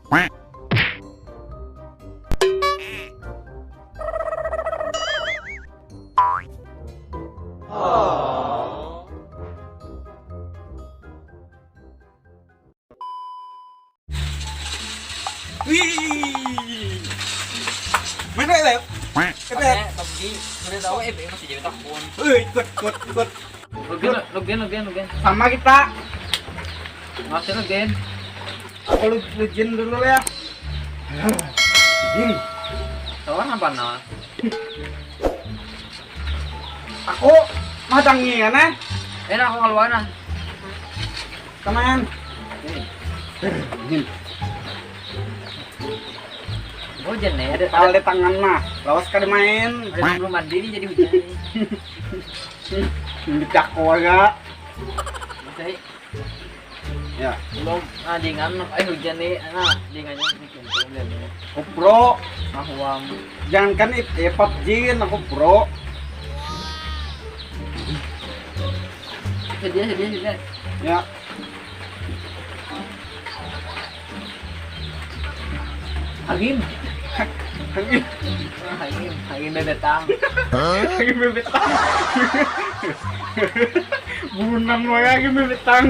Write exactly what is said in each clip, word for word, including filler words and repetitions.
Wih. Mana ya? Kita PUBG, mana tahu eh masih jadi tahun. Eh, ikut, ikut, ikut. Login, login, login, login. Sama kita. Masih login. Aku lu login dulu ya. Login. Tawar apa nah? Aku madangi ya nah. Enak aku keluar nah. Teman. Ini. Hujan nih, ada, ada, ada tangan mah. Lawas kada main. Ada belum mandi nih jadi hujan nih. Minta keluarga. Saya ya belum. Ah, dingan, eh hujan nih. Ah, dingannya bikin problem ya. Kupro. Ah, uang. Jangankan itu, ya PUBG kan aku pro. Hadiah, hadiah, hadiah. Ya. Hagim. Hagim. Hagim, Hagim bebetang. Hagim bebetang. Bunang wae Hagim bebetang.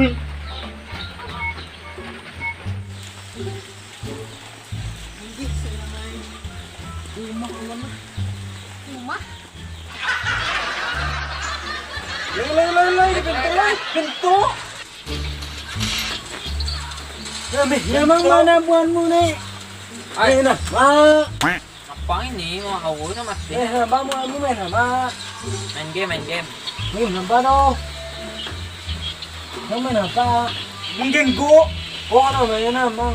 Rumah, rumah. Rumah. Lai, lai, lai, lai, pintu, lai, pintu. Nah, Mih, emang mana buanmu nih? Ayo nah, Mak. Apa ini? Mau hawa sama sih? Eh, nampak buanmu main apa? Main game, main game. Main apa dong? Mau main apa? Mengganggu. Oh, namanya namang.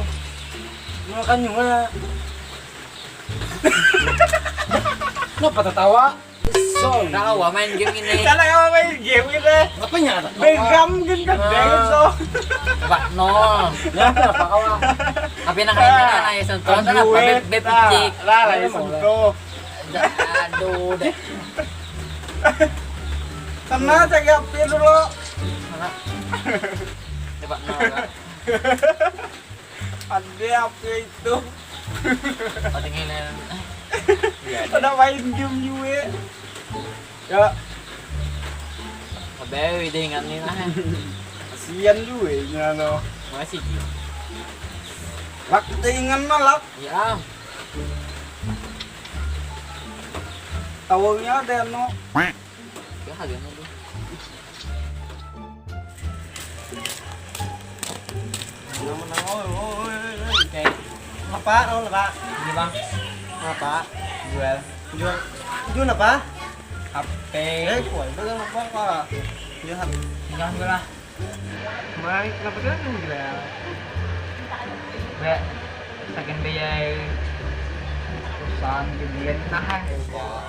Makan juga. Kenapa tertawa? Song. Tahu main game ini. Karena kamu main game gitu. Apanya ada? Begam kan gede gitu. Pak nol. Ya apa kawan? Tapi nak ini kan ayo sentuh kan apa beb beb cik. Lah lah sentuh. Aduh deh. Sana cek HP dulu. Mana? Coba nol. Ada apa itu? Patingin. Iya. Ada main game juga. Ya. Abe widingan nih nah. Kasihan juga ini anu. Masih game. Lak tingan mah lak. Ya. Tawanya ada anu. Ya harganya tuh. Menang, menang. Oi, oi, oi, oi. Oke. Apa? Apa, Pak? Ini, Bang. Apa? Jual. Jual. Jual apa? H P. Eh, jual. Jual apa, Pak? Jual H P. Jangan jual lah. Mai, kenapa sih langsung jual? Be, second B ya. Perusahaan gede nah.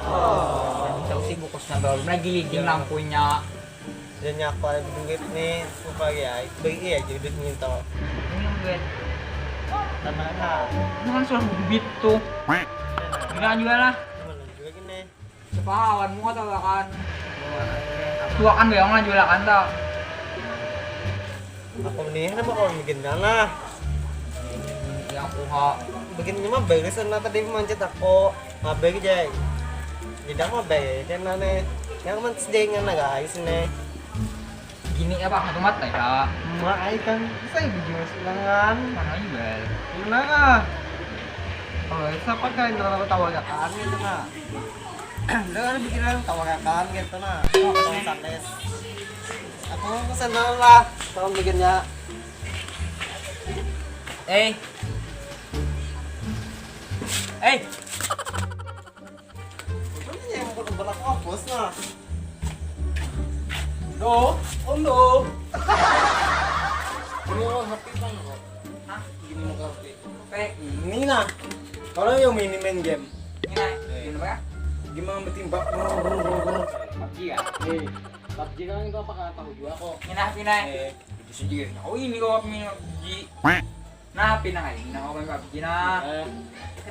Oh. Tahu sih buku sampai lagi leading lampunya. Dan nyapa duit nih, lupa ya, bagi ya jadi duit minta. Ini duit. Karena kan. Ini kan sudah duit tuh. Gila juga lah. Gimana juga gini? Sepahawan muka tahu kan. Tuakan bayang lah juga kan tak. Aku nih, kenapa kau bikin lah? Yang uha. Bikin cuma bagus lah tadi mancet aku. Apa aja? Tidak mau baik kan nih. Yang mancet dengan lah guys nih. Gini ya Pak, satu mata ya. Mak ai kan bisa biji masuk lengan. Mana juga? Gimana? Kalau siapa kan rata-rata tawa ya kan gitu nah. Udah kan bikin tawa ya kan gitu nah. Tawa sandes. Aku mau pesan dulu lah, tolong bikinnya. Eh. Eh. Ini yang buat berlaku apa sih nah? Do, Om Do. Ini lo H P bang kok. Hah? Gini mau H P. Kayak ini nah. Kalau yang main main game. Ini nah, game apa ya? Game yang bertimbak. PUBG ya? Eh, PUBG kan itu apa kata tahu juga kok. Ini nah, ini nah. Eh, itu sendiri. Oh, ini kok main PUBG. Nah, pinang aing nang kawan PUBG nah. Eh.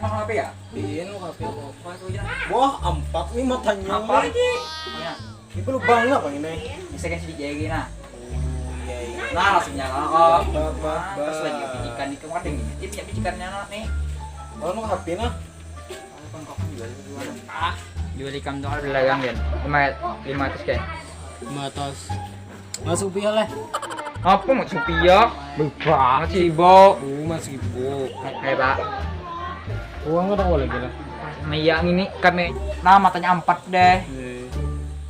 Emang H P ya? Iya, lu H P apa? Apa itu aja? Wah, empat nih matanya. Apa lagi? Ya. Ini lubang apa ini? Bisa kan sedikit lagi nah. Oh, iya iya. Nah, langsung nyala kok. Terus lagi bicikan nih, kemarin ini punya bicikannya anak nih. Oh, nu H P nah. Ah, jual ikam tuh ada dagang kan? Lima, lima ratus kan? Lima ratus. Masuk pia lah. Apa mau supia? Lupa. Masih ibu. Uh, masih ibu. Hai, Pak. Uang ada lagi lah. Nah, iya, ini kami, nah, matanya empat deh. Iya.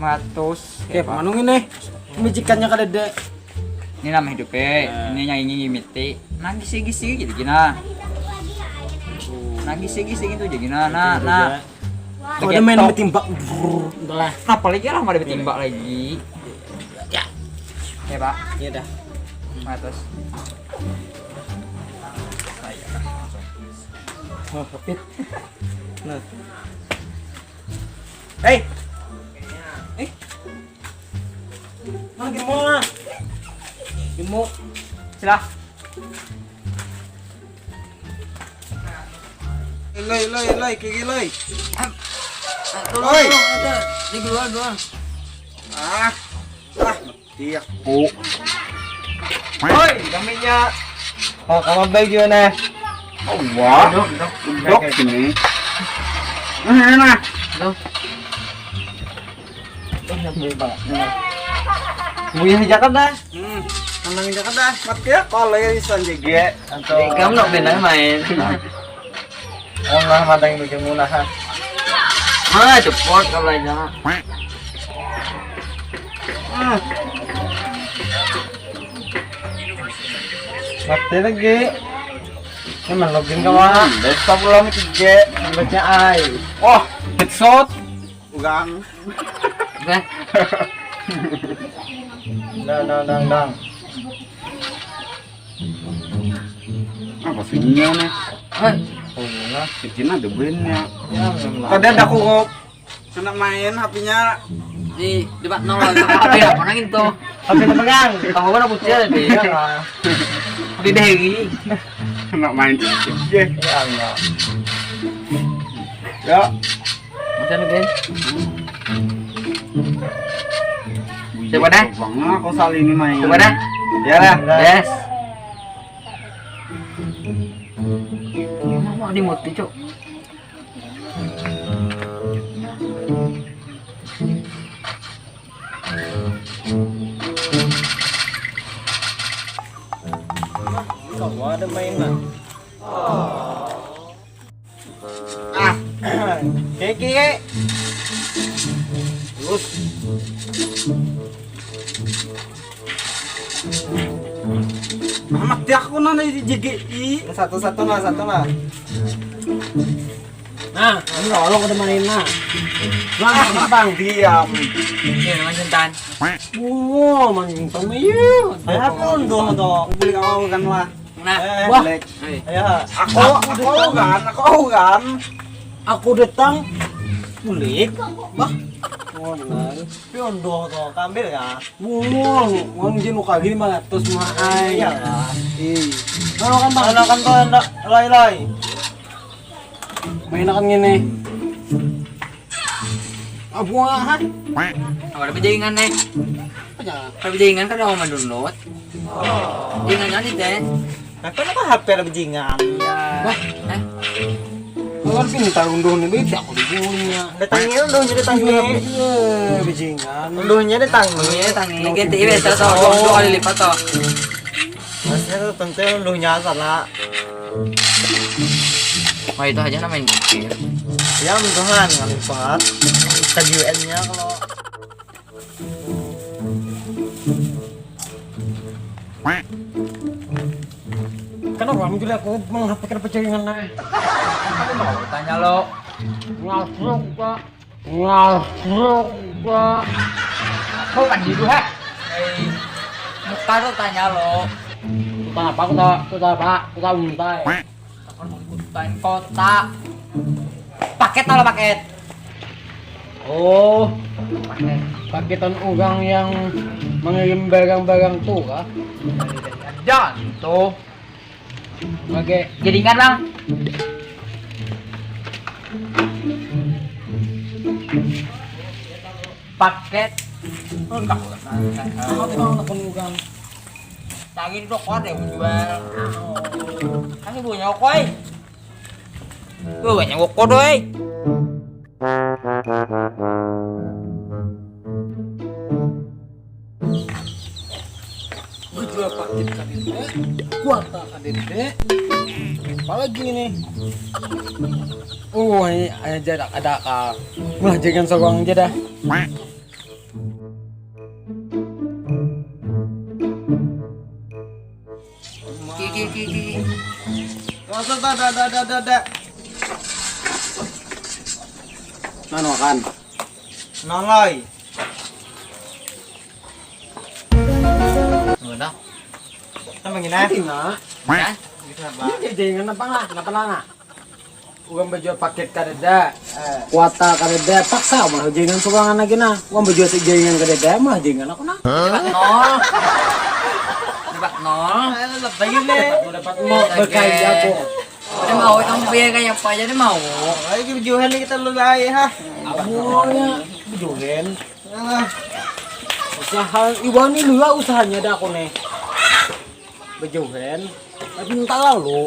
Lima ratus. Oke, ya, Pak. Manung ini. Bicikannya kada ada. Ini nama hidupnya. Nah. Ini yang ingin mimiti. Nah, gisi-gisi gitu gina. Nah, gisi-gisi gitu aja gina. Nah, nah. Kau ada main betimbak. Entahlah. Apalagi lah ada betimbak lagi. Ya. Ya, Pak. Iya dah. Nah, terus. Wah, kepit. Nah. Hei. Eh. Nah, gimana? Gimana? Silah. Loi, loi, loi, kiki, loi. Oi. Ada di luar doang. Ah. Ah, iya. Oh. Oi, kaminya. Oh, kamu baik gimana? Oh, wah. Dok, dok, dok sini. Nah, nah. Dok. Buyah jaket dah. Hmm, tenang jaket dah. Mat ya, kalau ya bisa jaga. Atau kamu nak benar main. Allah matang bikin munah. Ah, cepot kalau aja. Hmm. Mati lagi. Ini melogin kawan. Hmm, desa pulang tiga. Baca ai. Wah, headshot. Ugang. Bah. Dang, dang, dang, dang. Apa sunyinya nih? Hei. Oh, iya. Izin ada buinnya. Ya, memang. Tadi ada aku kok kena main H P-nya. Di depan nol, H P apa nang itu? H P pegang. Tahu kan aku cek deh. Iya lah. H P Dewi. Kena main. Iya. Ya, enggak. Ya. Macam ni, Bin? Siapa dah? Bang, aku sal ini main. Siapa dah? Ya lah. Yes. Mau di mute, Cuk. Kawa ada main lah. Ah, keke. Terus. Amat ya aku nana di J G I. Satu-satu lah, satu lah. Nah, ini lawan kada main nah. Bang, bang. Diam. Iya, namanya Sintan. Wow, mancing sama iya. Saya pun dong tuh. Beli kau kan lah. Nah. Eh, wah. Black. Hei. Ya, aku, aku kan, aku kan. Aku datang. Bulik. Bah. Oh, benar. Piondo tuh, kambil ya. Wow, uang jin uka gini mah ratus mah ai. Iya lah. Ih. Kalau kan bang, kalau kan tuh ndak loi-loi. Main akan gini. Abu ah. Apa ada bajingan nih? Apa ya? Ada bajingan kan mau mandunut. Bajingan kan itu, eh? Apa nama H P ada bajingan? Iya. Wah. Eh? Kawan pintar unduhnya beda aku di punya. Datangi unduhnya, datangi. Iya, bajingan. Unduhnya datangi. Iya, datangi. Ganti biasa tuh, dua, dua kali lipat tuh. Maksudnya tuh tentu unduhnya salah. Wah, itu aja namanya mikir. Ya, mudahan ngalih banget. K G U N-nya kalau Kenapa muncul aku menghapuskan perceringan nah? Aku mau tanya lo. Ngasuk, Pak. Ngasuk, Pak. Kau kan gitu, heh. Hei, muka tuh tanya lo. Bukan apa, aku tak, aku tak apa, aku tak untai. Takon mau ikutan kota. Paket, tahu paket? Oh, paket. Paketan orang yang mengirim barang-barang tuh kah? Jangan tuh. Oke, jaringan, Bang. Paket. Enggak. Apa tuh, Bang, telepon orang? Lagi di toko ada yang jual. Kasih buahnya koi. Buahnya kok doi. Gue jual paket kadede, kuota kadede. Apalagi ini? Oh, ini aja ada, ada akal. Wah, jangan sogong aja dah. Kiki, kiki. Ada, ada, ada, ada, ada. Mana makan? Nolai. Mana? Tambah gini. Nanti nak. Hah? Bisa apa? Ini jaringan apa nggak? Kenapa nggak? Uang baju paket kadada, kuota kadada, paksa mah jaringan surangan lagi nah. Uang baju si jaringan kadada mah jaringan aku nah. Dapat nol. Dapat nol. Ayo, lebay ini. Dapat nol, berkali aku. Udah mau kamu biar kayak apa aja udah mau. Ayo, bejuhan nih kita lu lah, ya, ha. Amunya bejuhan. Ah. Usaha Iwan ini lu lah usahanya dah aku nih. Bejuhan. Tapi entah lalu.